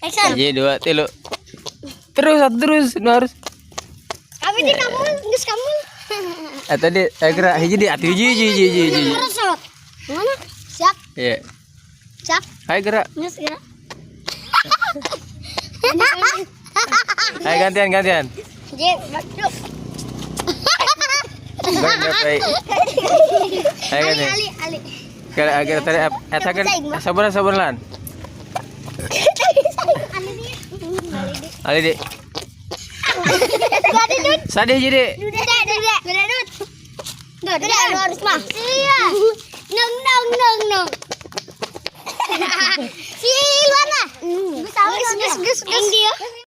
Action. Hiji, dua, tilu. Terus, satu terus, nu harus. Kami di kamu, geus kamu. Eh, tadi eh gerak hiji di atuh, hiji, hiji, hiji, hiji, hiji. Terus sok. Mana? Siap, Iya. siap. Ayo gerak. Geus gerak. Ayo gantian, gantian. Hiji, dua, tilu. Gerak, gerak, ayo. Ayo Ali, gantian. Ali, Ali. Gerak, gerak tadi eta kan sabar, sabar lan. Ali di. Ali di. Ali di. Gak ada. Sadi hiji di. Duda, duda, duda, dud. Duda, duda, harus mah. Iya. Nong, nong, nong, nong. Si Luana. Gus, gus, gus, gus.